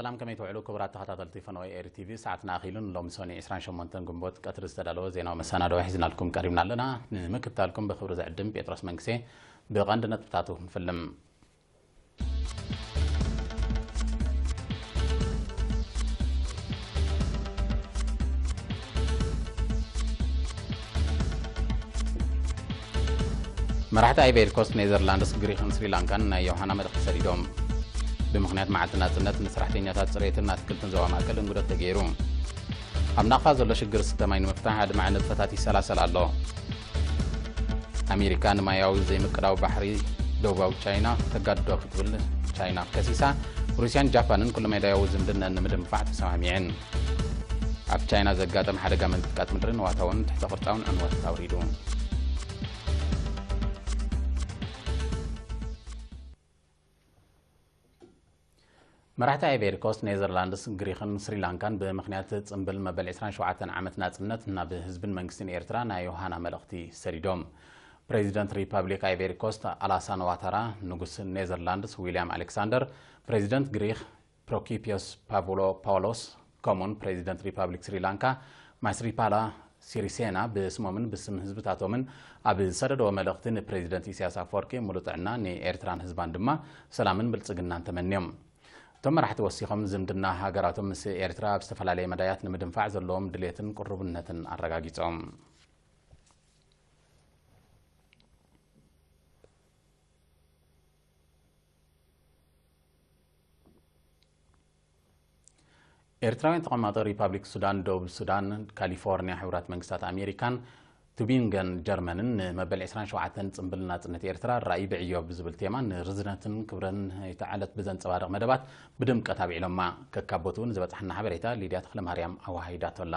ሰላም፣ ከመይ ትውዕሉ ክቡራት ተኸታተልቲ ፈነወ ኤሪ ቲቪ? ሰዓትና ኣኺሉን ሎሚ ሰኑይ ዕስራን ሸሞንተን ግንቦት ቀትሪ ዝተዳለወ ዜናዊ መሰናዶ ሒዝናልኩም ቀሪብና ኣለና። ንምክትታልኩም ብኽብሪ ዝዕድም ጴጥሮስ መንግስቴ። ብቐንዲ ነጥብታቱ ንፍልም። መራሕቲ ኣይቨሪ ኮስት፣ ኔዘርላንድስ፣ ግሪኽን ስሪላንካን ናይ ዮሃና መልእኽቲ ሰዲዶም። ብምኽንያት መዓልቲ ናጽነት ንሰራሕተኛታት ጽሬትን ኣትክልትን ዞባ ማእከል እንግዶት ተገይሩ። ኣብ ናቕፋ ዘሎ ሽግር ስተ ማይ ንምፍታሕ ኣድማዒ ንጥፈታት ይሰላሰል ኣሎ። ኣሜሪካ ንማያዊ ዘይምቅዳው ባሕሪ ደቡባዊ ቻይና ተጋድዶ ክትብል ቻይና ከሲሳ። ሩስያን ጃፓንን ኩለመዳያዊ ዝምድነን ንምድንፋዕ ተሰማሚዐን። ኣብ ቻይና ዘጋጠመ ሓደጋ ምንቅጥቃጥ ምድሪ ንዋታውን ትሕተ ቅርጻውን ዕንወት ኣውሪዱ። መራሕቲ ኣይቬሪ ኮስት፣ ኔዘርላንድስ፣ ግሪኽን ስሪላንካን ብምኽንያት ጽምብል መበል ዕስራን ሸውዓተን ዓመት ናጽነት ናብ ህዝብን መንግስትን ኤርትራ ናይ ዮሃና መልእኽቲ ሰዲዶም። ፕሬዚደንት ሪፐብሊክ ኣይቬሪ ኮስት ኣላሳን ዋታራ፣ ንጉስ ኔዘርላንድስ ዊልያም ኣሌክሳንደር፣ ፕሬዚደንት ግሪኽ ፕሮኪፒዮስ ፓቮሎፓውሎስ፣ ከምኡን ፕሬዚደንት ሪፐብሊክ ስሪላንካ ማይስሪፓላ ሲሪሴና ብስሞምን ብስም ህዝብታቶምን ኣብ ዝሰደድዎ መልእኽቲ፣ ንፕሬዚደንት ኢሳያስ ኣፈወርቂ ሙሉእ ጥዕና፣ ንኤርትራን ህዝባን ድማ ሰላምን ብልጽግናን ተመንዮም። እቶም መራሕቲ ወሲኾም፣ ዝምድና ሃገራቶም ምስ ኤርትራ ኣብ ዝተፈላለየ መዳያት ንምድንፋዕ ዘለዎም ድሌትን ቅሩብነትን ኣረጋጊጾም። ኤርትራውያን ተቐማጦ ሪፓብሊክ ሱዳን፣ ደቡብ ሱዳን፣ ካሊፎርኒያ፣ ሕቡራት መንግስታት ኣሜሪካን ቱቢንገን ጀርመንን ንመበል ዕስራን ሸውዓተን ጽምብል ናጽነት ኤርትራ ራእይ ብዕዮ ብዝብል ቴማ ንርዝነትን ክብርን ናይታ ዕለት ብዘንጸባርቕ መደባት ብድምቀት ኣብዒሎማ። ከካብ ቦትኡ ንዝበጽሓና ሓበሬታ ሊድያ ተኽለማርያም ኣወሃሂዳቶ ኣላ።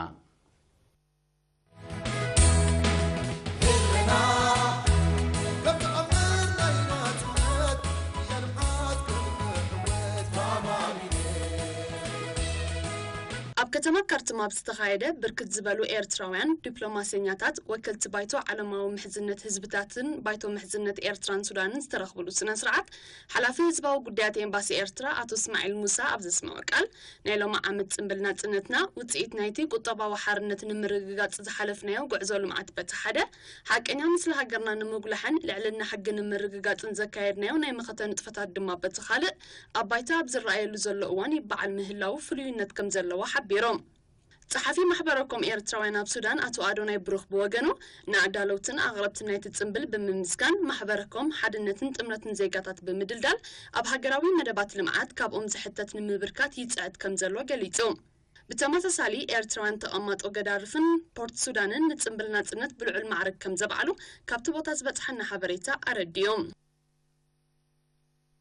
ኣብ ከተማ ካርቱም ኣብ ዝተኻየደ፣ ብርክት ዝበሉ ኤርትራውያን ዲፕሎማሰኛታት፣ ወከልቲ ባይቶ ዓለማዊ ምሕዝነት ህዝብታትን ባይቶ ምሕዝነት ኤርትራን ሱዳንን ዝተረኽብሉ ስነ ስርዓት፣ ሓላፊ ህዝባዊ ጉዳያት ኤምባሲ ኤርትራ ኣቶ እስማዒል ሙሳ ኣብ ዘስምዖ ቃል፣ ናይ ሎሚ ዓመት ጽምብል ናጽነትና፣ ውጽኢት ናይቲ ቁጠባዊ ሓርነት ንምርግጋጽ ዝሓለፍናዮ ጉዕዞ ልምዓት በቲ ሓደ፣ ሓቀኛ ምስሊ ሃገርና ንምጉላሕን ልዕልና ሕጊ ንምርግጋጽን ዘካየድናዮ ናይ መኸተ ንጥፈታት ድማ በቲ ካልእ፣ ኣብ ባይታ ኣብ ዝረኣየሉ ዘሎ እዋን ይበዓል ምህላዉ ፍሉይነት ከም ዘለዎ ሓቢሮም። ጸሓፊ ማሕበረኮም ኤርትራውያን ኣብ ሱዳን ኣቶ ኣዶናይ ብሩኽ ብወገኑ፣ ንኣዳለውትን ኣቕረብትን ናይቲ ጽምብል ብምምስጋን፣ ማሕበረኮም ሓድነትን ጥምረትን ዜጋታት ብምድልዳል፣ ኣብ ሃገራዊ መደባት ልምዓት ካብኦም ዝሕተት ንምብርካት ይጽዕት ከም ዘሎ ገሊጹ። ብተመሳሳሊ፣ ኤርትራውያን ተቐማጦ ገዳርፍን ፖርት ሱዳንን ንጽምብል ናጽነት ብልዑል ማዕርግ ከም ዘብዓሉ ካብቲ ቦታ ዝበጽሓና ሓበሬታ ኣረዲኦም።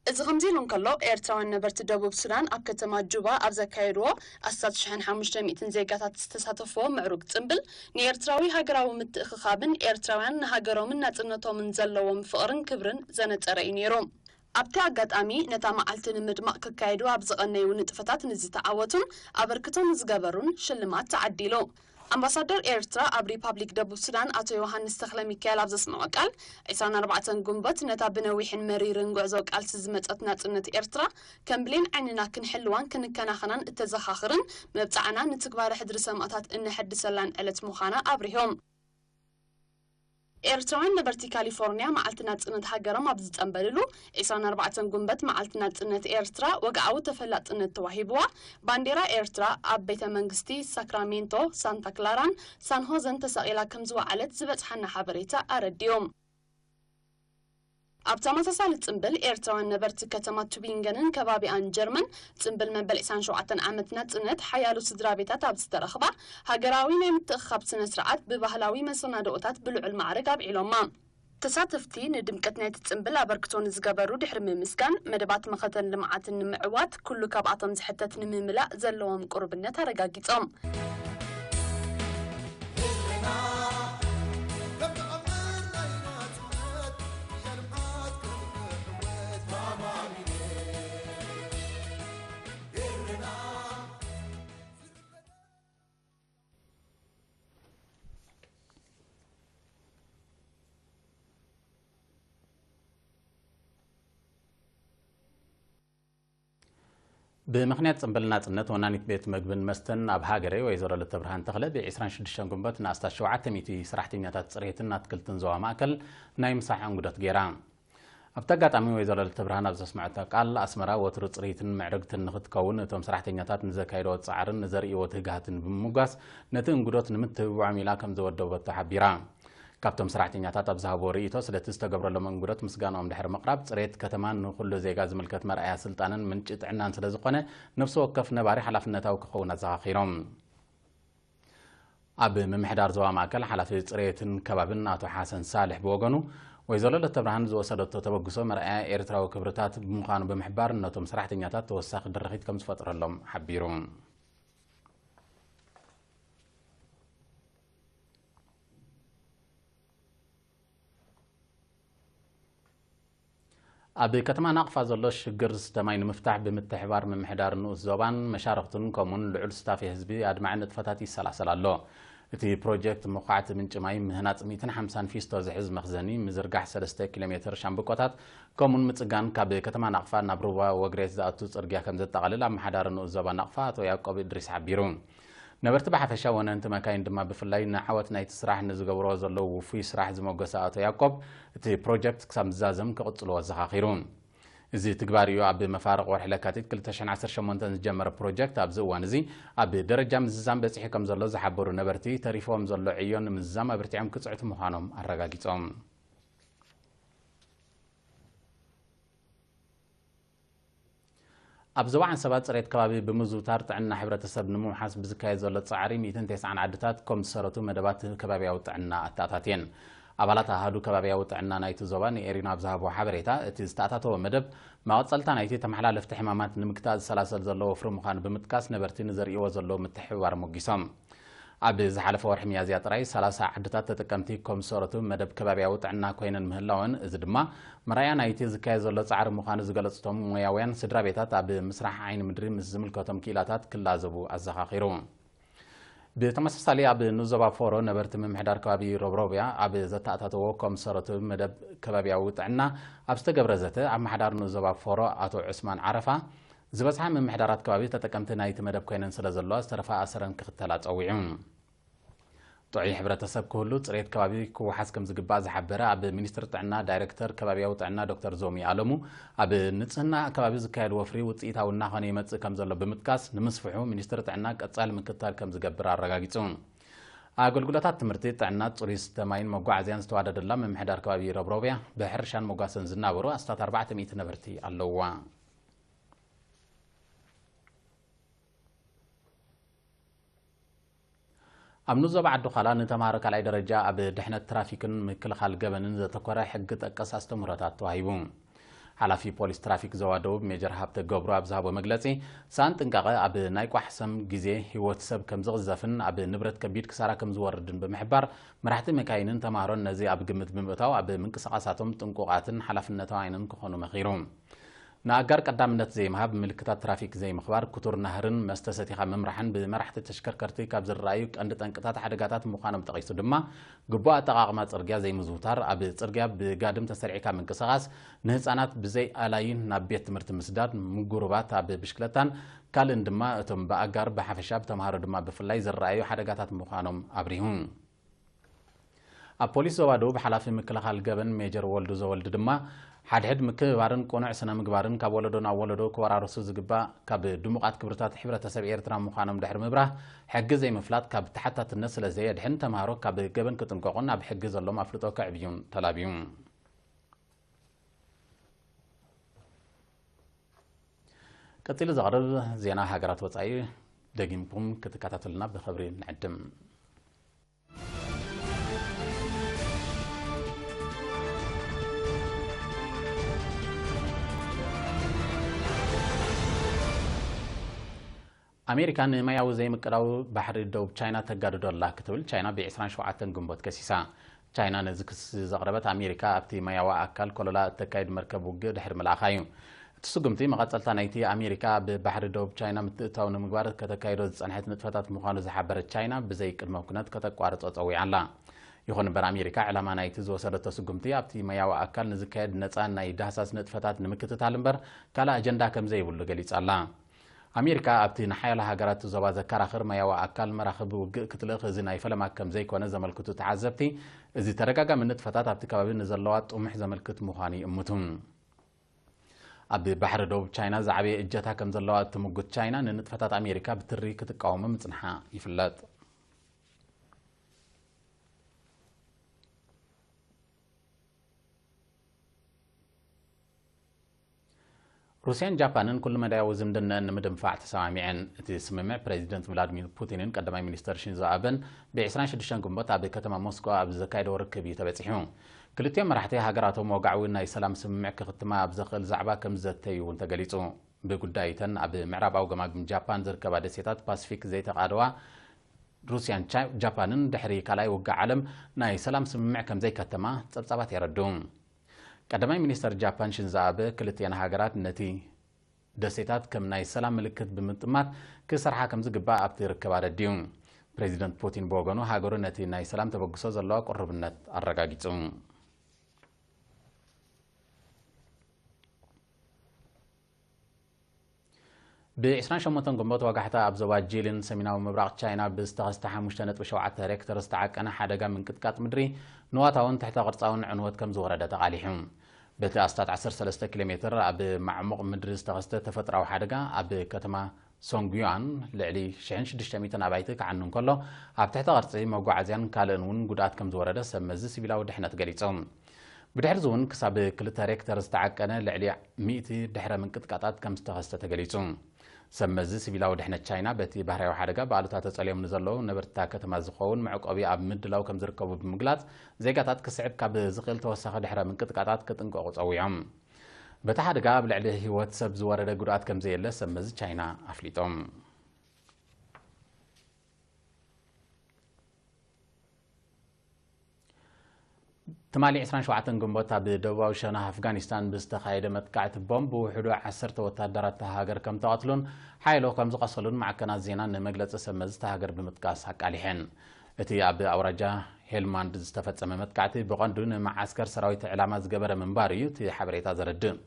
እዚ ከምዚ ኢሉ እንከሎ፣ ኤርትራውያን ነበርቲ ደቡብ ሱዳን ኣብ ከተማ ጁባ ኣብ ዘካየድዎ ኣስታት ሽሕን ሓሙሽተ ሚእትን ዜጋታት ዝተሳተፍዎ ምዕሩግ ጽምብል፣ ንኤርትራዊ ሃገራዊ ምትእኽኻብን ኤርትራውያን ንሃገሮምን ናጽነቶምን ዘለዎም ፍቕርን ክብርን ዘነጸረ እዩ ነይሩ። ኣብቲ ኣጋጣሚ፣ ነታ መዓልቲ ንምድማቕ ክካየዱ ኣብ ዝቐነዩ ንጥፈታት ንዝተዓወቱን ኣበርክቶ ንዝገበሩን ሽልማት ተዓዲሉ። ኣምባሳደር ኤርትራ ኣብ ሪፓብሊክ ደቡብ ሱዳን ኣቶ ዮሃንስ ተኽለ ሚካኤል ኣብ ዘስምዖ ቃል፣ ዕስራን ኣርባዕተን ግንቦት ነታ ብነዊሕን መሪርን ጉዕዞ ቃልሲ ዝመጸት ናጽነት ኤርትራ ከም ብሌን ዓይንና ክንሕልዋን ክንከናኸናን እተዘኻኽርን፣ መብጽዓና ንትግባረ ሕድሪ ሰማእታት እነሐድሰላን ዕለት ምዃና ኣብሪሆም። ኤርትራውያን ነበርቲ ካሊፎርኒያ መዓልቲ ናጽነት ሃገሮም ኣብ ዝጸንበልሉ፣ ዕስራን ኣርባዕተን ግንቦት መዓልቲ ናጽነት ኤርትራ ወግዓዊ ተፈላጥነት ተዋሂብዋ፣ ባንዴራ ኤርትራ ኣብ ቤተ መንግስቲ ሳክራሜንቶ፣ ሳንታ ክላራን ሳን ሆዘን ተሰቒላ ከም ዝወዓለት ዝበጽሓና ሓበሬታ ኣረዲኡ። ኣብ ተመሳሳሊ ጽምብል፣ ኤርትራውያን ነበርቲ ከተማ ቱቢንገንን ከባቢኣን ጀርመን፣ ጽምብል መበል ዕስራን ሸውዓተን ዓመት ናጽነት ሓያሎ ስድራ ቤታት ኣብ ዝተረኽባ፣ ሃገራዊ ናይ ምትእኽኻብ ስነ ስርዓት ብባህላዊ መሰናድኦታት ብልዑል ማዕርግ ኣብዒሎማ። ተሳተፍቲ ንድምቀት ናይቲ ጽምብል ኣበርክቶ ንዝገበሩ ድሕሪ ምምስጋን፣ መደባት መኸተን ልምዓትን ንምዕዋት ኩሉ ካብኣቶም ዝሕተት ንምምላእ ዘለዎም ቅሩብነት ኣረጋጊጾም። ብምኽንያት ጽምብል ናጽነት፣ ወናኒት ቤት መግብን መስተን ኣብ ሃገረይ ወይዘሮ ለተብርሃን ተኽለ ብ ዕስራን ሽዱሽተን ግንቦት ንኣስታት ሸውዓተ ሚእቲ ሰራሕተኛታት ጽሬትን ኣትክልትን ዞባ ማእከል ናይ ምሳሕ እንግዶት ገይራ። ኣብቲ ኣጋጣሚ ወይዘሮ ለተብርሃን ኣብ ዘስምዐቶ ቃል፣ ኣስመራ ወትሩ ጽርይትን ምዕርግትን ንኽትከውን እቶም ሰራሕተኛታት ንዘካየድዎ ጻዕርን ንዘርእይዎ ትግሃትን ብምምጓስ፣ ነቲ እንግዶት ንምትብባዖም ኢላ ከም ዘወደበቶ ሓቢራ። ካብቶም ሰራሕተኛታት ኣብ ዝሃብዎ ርእይቶ፣ ስለቲ ዝተገብረሎም እንግዶት ምስጋንኦም ድሕሪ ምቕራብ፣ ጽሬት ከተማ ንኹሉ ዜጋ ዝምልከት መርኣያ ስልጣንን ምንጪ ጥዕናን ስለ ዝኾነ፣ ነፍሲ ወከፍ ነባሪ ሓላፍነታዊ ክኸውን ኣዘኻኺሮም። ኣብ ምምሕዳር ዞባ ማእከል ሓላፊ ጽሬትን ከባብን ኣቶ ሓሰን ሳልሕ ብወገኑ፣ ወይዘሮ ለተብርሃን ዝወሰደቶ ተበግሶ መርኣያ ኤርትራዊ ክብርታት ብምዃኑ ብምሕባር፣ ነቶም ሰራሕተኛታት ተወሳኺ ድርኺት ከም ዝፈጥረሎም ሓቢሩ። ኣብ ከተማ ናቕፋ ዘሎ ሽግር ዝስተ ማይ ንምፍታሕ ብምትሕብባር ምምሕዳር ንኡስ ዞባን መሻርኽቱን ከምኡን ልዑል ስታፌ ህዝቢ ኣድማዒ ንጥፈታት ይሰላሰል ኣሎ። እቲ ፕሮጀክት መኹዓቲ ምንጪ ማይ ምህናጽ ሚእትን ሓምሳን ፊስቶ ዝሕዝ መኽዘኒ፣ ምዝርጋሕ ሰለስተ ኪሎ ሜትር ሻምብቆታት ከምኡን ምጽጋን ካብ ከተማ ናቕፋ ናብ ሩባ ወግሬት ዝኣቱ ጽርግያ ከም ዘጠቓልል ኣመሓዳሪ ንኡስ ዞባ ናቕፋ ኣቶ ያዕቆብ እድሪስ ሓቢሩ። ነበርቲ ብሓፈሻ፣ ወነንቲ መካይን ድማ ብፍላይ ንዓወት ናይቲ ስራሕ ንዝገብርዎ ዘለዉ ውፉይ ስራሕ ዝሞገሰ ኣቶ ያዕቆብ፣ እቲ ፕሮጀክት ክሳብ ዝዛዘም ክቕጽልዎ ኣዘኻኺሩ። እዚ ትግባር እዩ ኣብ መፋርቕ ወርሒ ለካቲት ክልተ ሽሕን ዓሰርተ ሸሞንተን ዝጀመረ ፕሮጀክት ኣብዚ እዋን እዚ ኣብ ደረጃ ምዝዛም በጺሑ ከም ዘሎ ዝሓበሩ ነበርቲ፣ ተሪፍዎም ዘሎ ዕዮ ንምዝዛም ኣበርቲዖም ክጽዕቱ ምዃኖም ኣረጋጊጾም። ኣብ ዞባ ዓንሰባ ጽሬት ከባቢ ብምዝውታር ጥዕና ሕብረተሰብ ንምውሓስ ብዝካየድ ዘሎ ጻዕሪ ሚእትን ተስዓን ዓድታት ከም ዝሰረቱ መደባት ከባብያዊ ጥዕና ኣተኣታትየን። ኣባላት ኣሃዱ ከባብያዊ ጥዕና ናይቲ ዞባ ንኤሪና ኣብ ዝሃብዎ ሓበሬታ፣ እቲ ዝተኣታተወ መደብ መቐጸልታ ናይቲ ተመሓላለፍቲ ሕማማት ንምግታእ ዝሰላሰል ዘሎ ወፍሪ ምዃኑ ብምጥቃስ፣ ነበርቲ ንዘርእይዎ ዘለዉ ምትሕብባር ሞጊሶም። ኣብ ዝሓለፈ ወርሒ ሚያዝያ ጥራይ ሰላሳ ዓድታት ተጠቀምቲ ኮምሰረቱ መደብ ከባብያዊ ጥዕና ኮይነን ምህላወን፣ እዚ ድማ መርኣያ ናይቲ ዝካየድ ዘሎ ጻዕሪ ምዃኑ ዝገለጹ እቶም ሞያውያን፣ ስድራ ቤታት ኣብ ምስራሕ ዓይኒ ምድሪ ምስ ዝምልከቶም ክኢላታት ክላዘቡ ኣዘኻኺሩ። ብተመሳሳሊ፣ ኣብ ንዞባ ፎሮ ነበርቲ ምምሕዳር ከባቢ ሮብሮብያ ኣብ ዘተኣታተዎ ኮምሰረቱ መደብ ከባብያዊ ጥዕና ኣብ ዝተገብረ ዘተ፣ ኣመሓዳሪ ንዞባ ፎሮ ኣቶ ዑስማን ዓረፋ፣ ዝበዝሓ ምምሕዳራት ከባቢ ተጠቀምቲ ናይቲ መደብ ኮይነን ስለ ዘለዋ፣ ዝተረፋ ኣሰረን ክኽተላ ጸዊዑ። ጥዑይ ሕብረተሰብ ክህሉ፣ ጽሬት ከባቢ ክወሓስ ከም ዝግባእ ዝሓበረ ኣብ ሚኒስትሪ ጥዕና ዳይሬክተር ከባብያዊ ጥዕና ዶክተር ዞሚ ኣለሙ፣ ኣብ ንጽህና ከባቢ ዝካየድ ወፍሪ ውጽኢታዊ እናኾነ ይመጽእ ከም ዘሎ ብምጥቃስ፣ ንምስፍሑ ሚኒስትሪ ጥዕና ቀጻሊ ምክትታል ከም ዝገብር ኣረጋጊጹ። ኣገልግሎታት ትምህርቲ፣ ጥዕና፣ ጽሩይ ዝስተ ማይን መጓዓዝያን ዝተዋደደላ ምምሕዳር ከባቢ ረብሮብያ፣ ብሕርሻን መጓሰን ዝናበሩ ኣስታት ኣርባዕተ ሚእቲ ነበርቲ ኣለውዋ። ኣብ ንዞባ ዓዲ ዃላ ንተምሃሮ ካልኣይ ደረጃ ኣብ ድሕነት ትራፊክን ምክልኻል ገበንን ዘተኮረ ሕጊ ጠቀስ ኣስተምህሮታት ተዋሂቡ። ሓላፊ ፖሊስ ትራፊክ ዞባ ደቡብ ሜጀር ሃብተ ገብሩ ኣብ ዝሃቦ መግለጺ፣ ሰኣን ጥንቃቐ ኣብ ናይ ቋሕሰም ግዜ ህይወት ሰብ ከም ዝቕዘፍን ኣብ ንብረት ከቢድ ክሳራ ከም ዝወርድን ብምሕባር፣ መራሕቲ መካይንን ተምሃሮን ነዚ ኣብ ግምት ብምእታው ኣብ ምንቅስቓሳቶም ጥንቁቓትን ሓላፍነታውያንን ክኾኑ መኺሩ። ንኣጋር ቀዳምነት ዘይምሃብ፣ ምልክታት ትራፊክ ዘይምኽባር፣ ክቱር ናህርን መስተ ሰቲኻ ምምራሕን ብመራሕቲ ተሽከርከርቲ ካብ ዝረኣዩ ቀንዲ ጠንቅታት ሓደጋታት ምዃኖም ጠቒሱ ድማ፣ ግቡእ ኣጠቓቕማ ጽርግያ ዘይምዝውታር፣ ኣብ ጽርግያ ብጋድም ተሰሪዕካ ምንቅስቓስ፣ ንህጻናት ብዘይ ኣላዪ ናብ ቤት ትምህርቲ ምስዳድ፣ ምጉርባት ኣብ ብሽክለታን ካልእን ድማ እቶም ብኣጋር ብሓፈሻ ብተምሃሮ ድማ ብፍላይ ዝረኣዩ ሓደጋታት ምዃኖም ኣብሪሁ። ኣብ ፖሊስ ዞባ ደቡብ ሓላፊ ምክልኻል ገበን ሜጀር ወልዱ ዘወልድ ድማ፣ ሓድሕድ ምክብባርን ቅኑዕ ስነ ምግባርን ካብ ወለዶ ናብ ወለዶ ክወራረሱ ዝግባእ፣ ካብ ድሙቓት ክብርታት ሕብረተሰብ ኤርትራ ምዃኖም ድሕሪ ምብራህ፣ ሕጊ ዘይምፍላጥ ካብ ተሓታትነት ስለ ዘየድሕን፣ ተምሃሮ ካብ ገበን ክጥንቀቑን ኣብ ሕጊ ዘሎም ኣፍልጦ ከዕብዩን ተላብዩ። ቀጺሉ ዝቐርብ ዜና ሃገራት ወጻኢ ደጊምኩም ክትከታተሉና ብኽብሪ ንዕድም። ኣሜሪካ ንማያዊ ዘይምቅዳው ባሕሪ ደቡብ ቻይና ተጋድዶ ኣላ ክትብል ቻይና ብ ዕስራን ሸውዓተን ግንቦት ከሲሳ። ቻይና ነዚ ክሲ ዘቕረበት ኣሜሪካ ኣብቲ ማያዊ ኣካል ኮሎላ እተካይድ መርከብ ውግእ ድሕሪ ምልኣኻ እዩ። እቲ ስጉምቲ መቐጸልታ ናይቲ ኣሜሪካ ኣብ ባሕሪ ደቡብ ቻይና ምትእትታው ንምግባር ከተካይዶ ዝጸንሐት ንጥፈታት ምዃኑ ዝሓበረት ቻይና፣ ብዘይ ቅድመ ኩነት ከተቋርጾ ጸዊዓ ኣላ። ይኹን እምበር፣ ኣሜሪካ ዕላማ ናይቲ ዝወሰደቶ ስጉምቲ ኣብቲ ማያዊ ኣካል ንዝካየድ ነጻ ናይ ዳህሳስ ንጥፈታት ንምክትታል እምበር ካልእ ኣጀንዳ ከም ዘይብሉ ገሊጻ ኣላ። ኣሜሪካ ኣብቲ ንሓያሎ ሃገራት ዞባ ዘከራኽር ማያዊ ኣካል መራኽብ ውግእ ክትልእኽ እዚ ናይ ፈለማ ከም ዘይኮነ ዘመልክቱ ተዓዘብቲ፣ እዚ ተደጋጋሚ ንጥፈታት ኣብቲ ከባቢ ንዘለዋ ጥሙሕ ዘመልክት ምዃኑ ይእምቱ። ኣብ ባሕሪ ደቡብ ቻይና ዝዓበየ እጀታ ከም ዘለዋ እትምጉት ቻይና፣ ንንጥፈታት ኣሜሪካ ብትሪ ክትቃወሞ ምጽንሓ ይፍለጥ። ሩስያን ጃፓንን ኩሉ መዳያዊ ዝምድነአን ንምድንፋዕ ተሰማሚዐን። እቲ ስምምዕ ፕሬዚደንት ቭላድሚር ፑቲንን ቀዳማይ ሚኒስተር ሺንዞ ኣበን ብ ዕስራን ሽዱሽተን ግንቦት ኣብ ከተማ ሞስኮ ኣብ ዘካየደዎ ርክብ እዩ ተበጺሑ። ክልቲኦም መራሕቲ ሃገራቶም ወግዓዊ ናይ ሰላም ስምምዕ ክኽትማ ኣብ ዘኽእል ዛዕባ ከም ዝዘተዩ እውን ተገሊጹ። ብጉዳይተን ኣብ ምዕራባዊ ገማግም ጃፓን ዝርከባ ደሴታት ፓሲፊክ ዘይተቓደዋ ሩስያን ቻ-፣ ጃፓንን ድሕሪ ካልኣይ ውግእ ዓለም ናይ ሰላም ስምምዕ ከም ዘይከተማ ጸብጻባት የረድኡ። ቀዳማይ ሚኒስተር ጃፓን ሽንዞ ኣበ ክልቲኣን ሃገራት ነቲ ደሴታት ከም ናይ ሰላም ምልክት ብምጥማት ክሰርሓ ከም ዝግባእ ኣብቲ ርክብ ኣረዲኡ። ፕሬዚደንት ፑቲን ብወገኑ ሃገሩ ነቲ ናይ ሰላም ተበግሶ ዘለዋ ቅሩብነት ኣረጋጊጹ። ብ ዕስራን ሸሞንተን ግንቦት ወጋሕታ ኣብ ዞባ ጂሊን ሰሜናዊ ምብራቕ ቻይና ብዝተኸስተ ሓሙሽተ ነጥቢ ሸውዓተ ሬክተር ዝተዓቀነ ሓደጋ ምንቅጥቃጥ ምድሪ ንዋታውን ትሕተ ቅርጻውን ዕንወት ከም ዝወረደ ተቓሊሑ። በቲ ኣስታት ዓሰርተ ሰለስተ ኪሎ ሜትር ኣብ ማዕሙቕ ምድሪ ዝተኸስተ ተፈጥራዊ ሓደጋ ኣብ ከተማ ሶንጉያን ልዕሊ ሽሕን ሽዱሽተ ሚእትን ኣባይቲ ክዓኑ እንከሎ፣ ኣብ ትሕተ ቅርጺ መጓዓዝያን ካልእን እውን ጉድኣት ከም ዝወረደ ሰብ መዚ ሲቪላዊ ድሕነት ገሊጹ። ብድሕሪዚ እውን ክሳብ ክልተ ሬክተር ዝተዓቀነ ልዕሊ ሚእቲ ድሕረ ምንቅጥቃጣት ከም ዝተኸስተ ተገሊጹ። ሰብ መዚ ሲቪላዊ ድሕነት ቻይና በቲ ባህርያዊ ሓደጋ ብኣሉታ ተጸልዮም ንዘለዉ ነበርቲ እታ ከተማ ዝኸውን መዕቆቢ ኣብ ምድላው ከም ዝርከቡ ብምግላጽ፣ ዜጋታት ክስዕብ ካብ ዝኽእል ተወሳኺ ድሕረ ምንቅጥቃጣት ክጥንቀቑ ጸዊዖም። በቲ ሓደጋ ኣብ ልዕሊ ህይወት ሰብ ዝወረደ ጉድኣት ከም ዘየለ ሰብ መዚ ቻይና ኣፍሊጦም። ትማሊ ዕስራን ሸውዓተን ግንቦት ኣብ ደቡባዊ ሸነኽ ኣፍጋኒስታን ብዝተኻየደ መጥቃዕቲ ቦምብ ብውሕዱ ዓሰርተ ወታደራት እታ ሃገር ከም ተቐትሉን ሓያሎ ከም ዝቐሰሉን ማዕከናት ዜና ንመግለጺ ሰብ መዚ እታ ሃገር ብምጥቃስ ኣቃሊሐን። እቲ ኣብ ኣውራጃ ሄልማንድ ዝተፈጸመ መጥቃዕቲ ብቐንዱ ንመዓስከር ሰራዊት ዕላማ ዝገበረ ምንባሩ እዩ እቲ ሓበሬታ ዘረድእ።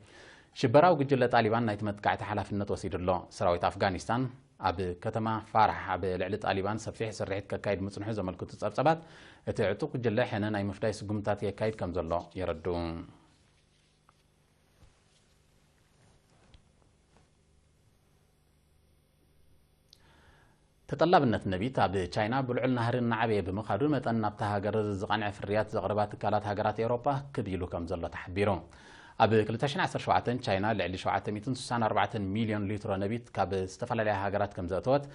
ሽበራዊ ጉጅለ ጣሊባን ናይቲ መጥቃዕቲ ሓላፍነት ወሲዱ ኣሎ። ሰራዊት ኣፍጋኒስታን ኣብ ከተማ ፋራሕ ኣብ ልዕሊ ጣሊባን ሰፊሕ ስርሒት ከካይድ ምጽንሑ ዘመልክቱ ጸብጸባት፣ እቲ ዕጡቕ ጉጅለ ሕነ ናይ ምፍዳይ ስጉምታት የካይድ ከም ዘሎ የረድኡ። ተጠላብነት ነቢት ኣብ ቻይና ብልዑል ናህሪ እናዓበየ ብምኻዱ፣ መጠን ናብታ ሃገር ዝቐንዐ ፍርያት ዘቕርባ ትካላት ሃገራት ኤውሮጳ ክብ ኢሉ ከም ዘሎ ተሓቢሩ። ኣብ ክልተ ሽሕን ዓሰርተ ሸውዓተን ቻይና ልዕሊ ሸውዓተ ሚእትን ስሳን ኣርባዕተን ሚልዮን ሊትሮ ነቢት ካብ ዝተፈላለያ ሃገራት ከም ዘእተወት፣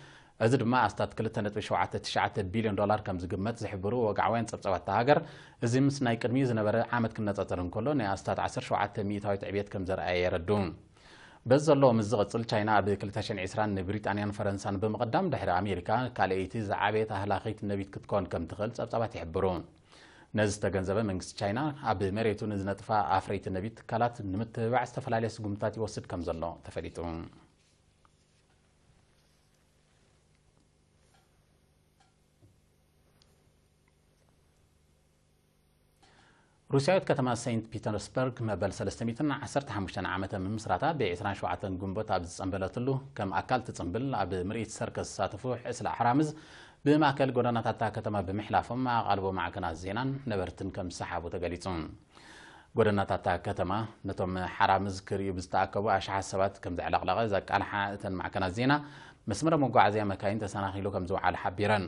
እዚ ድማ ኣስታት ክልተ ነጥቢ ሸውዓተ ትሽዓተ ቢልዮን ዶላር ከም ዝግመት ዝሕብሩ ወግዓውያን ጸብጻባት እታ ሃገር፣ እዚ ምስ ናይ ቅድሚኡ ዝነበረ ዓመት ክነጻጸር እንከሎ ናይ ኣስታት ዓሰርተ ሸውዓተ ሚእታዊት ዕብየት ከም ዘርኣየ የረድኡ። በዚ ዘሎ ምስ ዝቕጽል፣ ቻይና ኣብ ክልተ ሽሕን ዕስራን ንብሪጣንያን ፈረንሳን ብምቕዳም፣ ድሕሪ ኣሜሪካ ካልኣይቲ ዝዓበየት ኣህላኺት ነቢት ክትከውን ከም ትኽእል ጸብጻባት ይሕብሩ። ነዚ ዝተገንዘበ መንግስቲ ቻይና፣ ኣብ መሬቱ ንዝነጥፋ ኣፍረይቲ ነቢት ትካላት ንምትብባዕ ዝተፈላለየ ስጉምትታት ይወስድ ከም ዘሎ ተፈሊጡ። ሩስያዊት ከተማ ሴንት ፒተርስበርግ መበል ሰለስተ ሚእትን ዓሰርተ ሓሙሽተን ዓመተ ምምስራታ ብ ዕስራን ሸውዓተን ግንቦት ኣብ ዝጸንበለትሉ፣ ከም ኣካል እቲ ጽንብል ኣብ ምርኢት ሰርከስ ዝሳተፉ ዕስለ ኣሕራምዝ ብማእከል ጎደናታት እታ ከተማ ብምሕላፎም ኣቓልቦ ማዕከናት ዜናን ነበርትን ከም ዝሰሓቡ ተገሊጹ። ጎደናታት እታ ከተማ ነቶም ሓራምዝ ክርእዩ ብዝተኣከቡ ኣሽሓት ሰባት ከም ዘዕለቕለቐ ዘቃልሓ እተን ማዕከናት ዜና፣ መስመር መጓዓዝያ መካይን ተሰናኺሉ ከም ዝወዓለ ሓቢረን።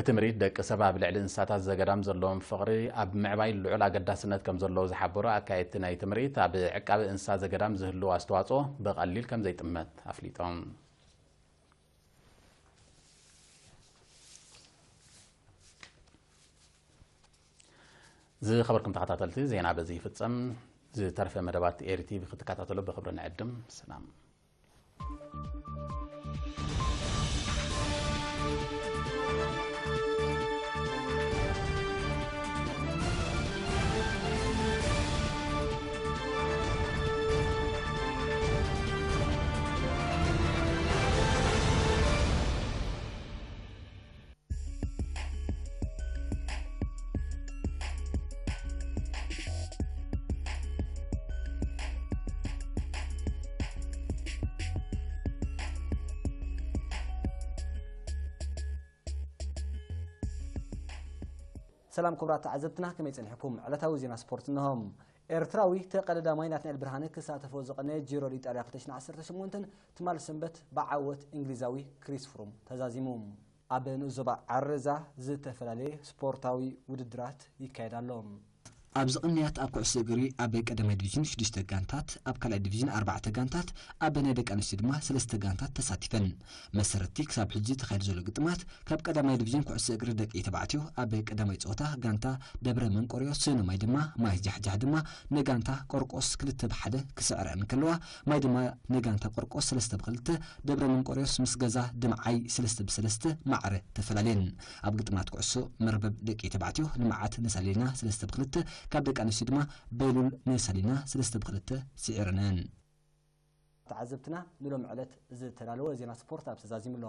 እቲ ምርኢት ደቂ ሰብ ኣብ ልዕሊ እንስሳታት ዘገዳም ዘለዎም ፍቕሪ ኣብ ምዕባይ ልዑል ኣገዳስነት ከም ዘለዎ ዝሓበሩ ኣካየድቲ ናይቲ ምርኢት፣ ኣብ ዕቃበ እንስሳ ዘገዳም ዝህልዎ ኣስተዋጽኦ ብቐሊል ከም ዘይጥመት ኣፍሊጦም። ዝኸበርኩም ተኸታተልቲ፣ ዜና በዚ ይፍጸም። ዝተረፈ መደባት ኤሪ ቲቪ ክትከታተሉ ብኽብሪ ንዕድም። ሰላም። ሰላም ክቡራት ተዓዘብትና፣ ከመይ ጸኒሕኩም? ዕለታዊ ዜና ስፖርት እንሆ። ኤርትራዊ ተቐዳዳማይ ናትናኤል ብርሃነ ክሳተፎ ዝቐነየ ጂሮ ሊጣርያ ክልተ ሽሕን ዓሰርተ ሸሞንተን ትማል ሰንበት ብዓወት እንግሊዛዊ ክሪስ ፍሩም ተዛዚሙ። ኣብ ንኡስ ዞባ ዓረዛ ዝተፈላለየ ስፖርታዊ ውድድራት ይካየድ ኣሎ። ኣብዚ ቅንያት ኣብ ኩዕሶ እግሪ ኣብ ቀዳማይ ዲቪዥን ሽዱሽተ ጋንታት፣ ኣብ ካልኣይ ዲቪዥን ኣርባዕተ ጋንታት፣ ኣብ ናይ ደቂ ኣንስትዮ ድማ ሰለስተ ጋንታት ተሳቲፈን። መሰረትቲ ክሳብ ሕጂ ተኻይዱ ዘሎ ግጥማት ካብ ቀዳማይ ዲቪዥን ኩዕሶ እግሪ ደቂ ተባዕትዮ ኣብ ቀዳማይ ጸወታ ጋንታ ደብረ መንቆርዮስ ንማይ ድማ ማይ ጃሕጃሕ ድማ ንጋንታ ቆርቆስ ክልተ ብሓደ ክስዕረን ከለዋ፣ ማይ ድማ ንጋንታ ቆርቆስ ሰለስተ ብክልተ፣ ደብረ መንቆርዮስ ምስ ገዛ ድምዓይ ሰለስተ ብሰለስተ ማዕረ ተፈላለየን። ኣብ ግጥማት ኩዕሶ መርበብ ደቂ ተባዕትዮ ልምዓት ንሳሊና ሰለስተ ብክልተ፣ ካብ ደቂ ኣንስትዮ ድማ በሉል ንሳሊና ሰለስተ ብክልተ ስዒረነን። ተዓዘብትና ንሎም ዕለት ዝተዳለወ ዜና ስፖርት ኣብ ተዛዚሙ ኣሎ።